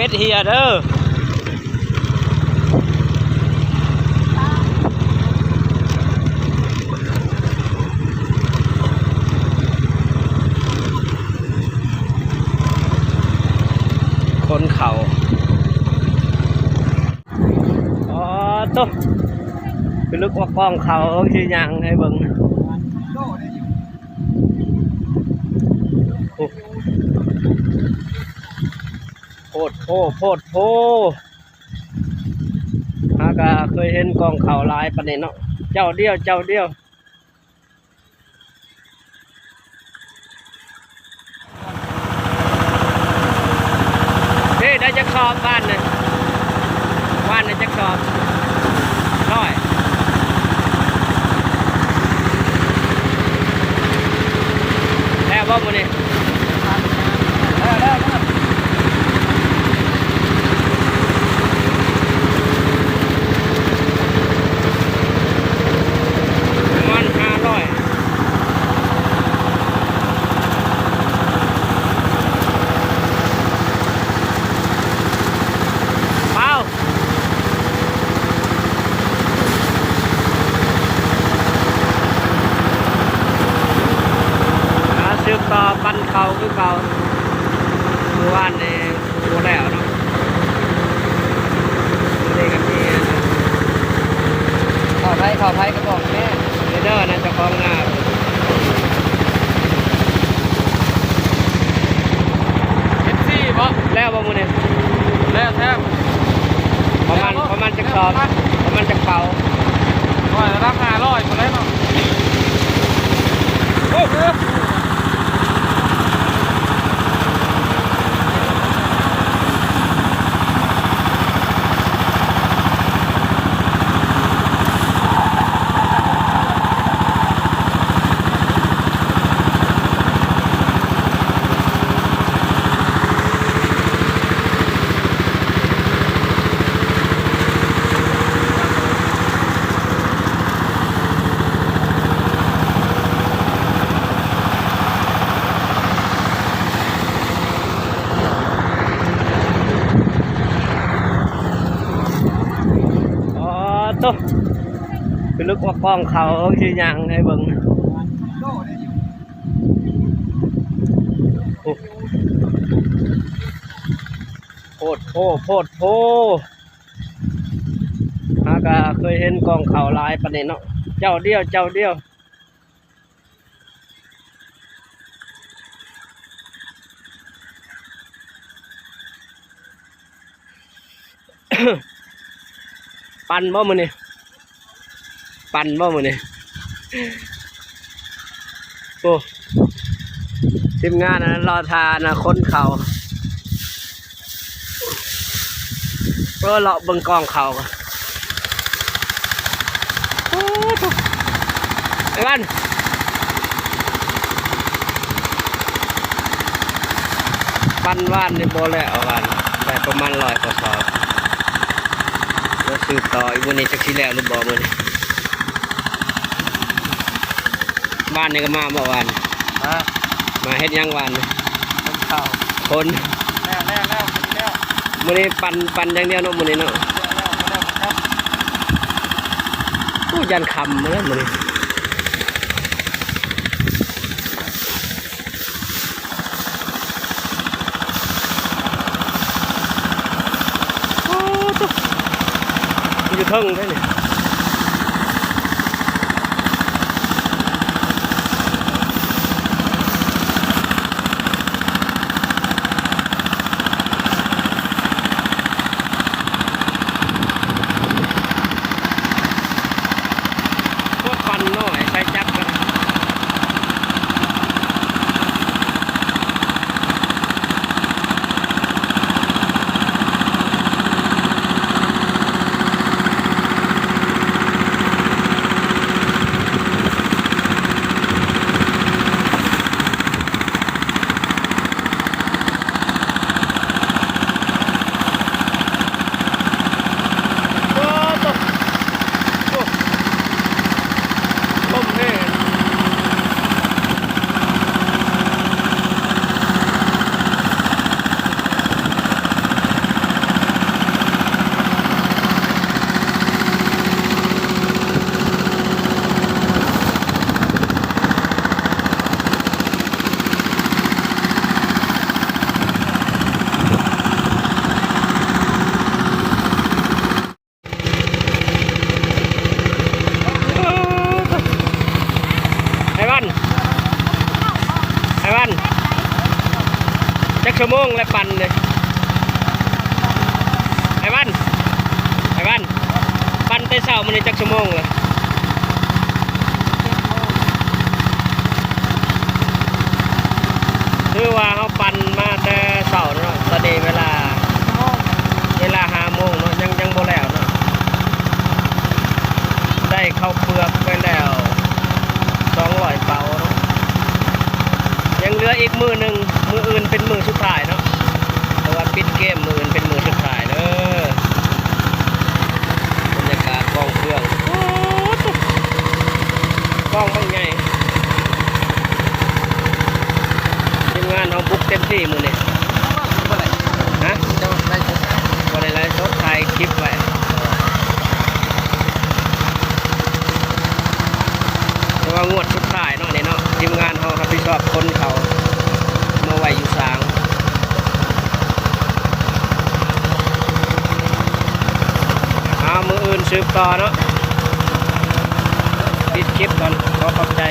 ເຮັດເຮຍເດີ ຄົນເຂົ້າ. ອໍ ໂຕ ຄືລຶກວ່າກອງເຂົ້າ ຊິຍ່າງໃຫ້ເບິ່ງ ໂອ້ ໂພດໂພ ໂພດໂພ ຫາກະເຄີຍເຫັນກອງເຂົ້າຫຼາຍປານນີ້ເນາະ ເຈົ້າດຽວ ເຈົ້າດຽວ. ເອີ ໄດ້ຈັກສອບຫວ່ານນະ? ຫວ່ານໄດ້ຈັກສອບ? ຮ້ອຍ ແລ້ວບໍ່ມື້ນີ້? ແລ້ວ ແລ້ວ ແລ້ວ. ປະມານຫ້າຮ້ອຍ ເປົາ. ອ່າ ສືບຕໍ່ປັ່ນເຂົ້າຄືເກົ່າ ມື້ວານນີ້ບໍ່ແລ້ວເນາະ ມື້ນີ້ກໍມີ ເຂົ້າໃຜ ເຂົ້າໃຜກໍບອກແນ່ ເດີນະ ເຈົ້າຂອງນາ ເອັຟຊີ ບໍ ແລ້ວບໍ່ມື້ນີ້? ແລ້ວແທ້ ປະມານ ປະມານຈັກສອບ? ປະມານຈັກເປົາ? ໂອ້ຍ ລະດັບຫ້າຮ້ອຍພຸ້ນແຫຼະເນາະ ໂອ້. ອໍ ໂຕ ຄືລຶກວ່າກອງເຂົ້າ ຊິຍ່າງໃຫ້ເບິ່ງ ໂອ້ ໂພດໂພ ໂພດໂພ ຫາກະເຄີຍເຫັນກອງເຂົ້າຫຼາຍປານນີ້ເນາະ ເຈົ້າດຽວ ເຈົ້າດຽວ. ປັ່ນບໍ່ມື້ນີ້? ປັ່ນບໍ່ມື້ນີ້? ໂອ້ ທີມງານອັນນັ້ນລໍຖ້າອັນນັ້ນ ຄົນເຂົ້າ. ເອີ ເລາະເບິ່ງກອງເຂົ້າກ່ອນ ໂອ້ໂທ້ ໄອ້ວັນ ປັ່ນຫວ່ານນີ້ບໍ່ແລ້ວຫວ່ານ ໄດ້ປະມານຮ້ອຍກວ່າສອບ ແລ້ວສືບຕໍ່ອີກມື້ນີ້ ຈັກຊິແລ້ວຫຼືບໍ່ມື້ນີ້. ຫວ່ານນີ້ກໍມາບໍ່ຫວ່ານ? ມາ ມາເຮັດຫຍັງຫວ່ານ? ຂົນເຂົ້າ ຂົນ ແລ້ວ ແລ້ວ ແລ້ວ ມື້ນີ້ປັ່ນ ປັ່ນຢ່າງດຽວເນາະ ມື້ນີ້ເນາະ ແລ້ວ ແລ້ວ ແລ້ວ ໂອ້ ຢ້ານຄ່ຳແລ້ວມື້ນີ້. ໂອ້ໂທ້ ຢູ່ເທິງເດ້ນີ້ ພວກປັ່ນນ້ອຍໃສ່ຈັກກັນ. ໂ ຊົ່ວໂມງແລ້ວປັ່ນເລີຍ ໄອ້ວັນ ໄອ້ວັນ ປັ່ນແຕ່ເຊົ້າມື້ນີ້ຈັກຊົ່ວໂມງແລ້ວ? ຄືວ່າເຮົາປັ່ນມາແຕ່ເຊົ້າເນາະ ຕອນນີ້ເວລາ ເວລາຫ້າໂມງເນາະ ຍັງ ຍັງບໍ່ແລ້ວເນາະ ໄດ້ເຂົ້າເປືອກໄປແລ້ວສອງຮ້ອຍເປົາເນາະ ຍັງເຫຼືອອີກມື້ໜຶ່ງ ມື້ອື່ນເປັນມື້ສຸດທ້າຍເນາະ ເພາະວ່າປິດເກມ ມື້ອື່ນເປັນມື້ສຸດທ້າຍເດີ. ບັນຍາກາດກອງເຄື່ອງ ໂອ້ໂຕ ກອງບັກໃຫຍ່ ທີມງານເຮົາບຸກເຕັມທີ່ມື້ນີ້ ຮະ ບໍ່ໄດ້ໄລຟ໌ສົດ ຖ່າຍຄລິບໄວ້ ແຕ່ວ່າງວດສຸດທ້າຍເນາະນີ້ເນາະ ທີມງານເຮົາຮັບຜິດຊອບຂົນເຂົ້າມາໄວ້ຢູ່ສາງ ເອົາ ມື້ອື່ນສືບຕໍ່ເນາະ ປິດຄລິບກ່ອນ ຂໍຂອບໃຈ.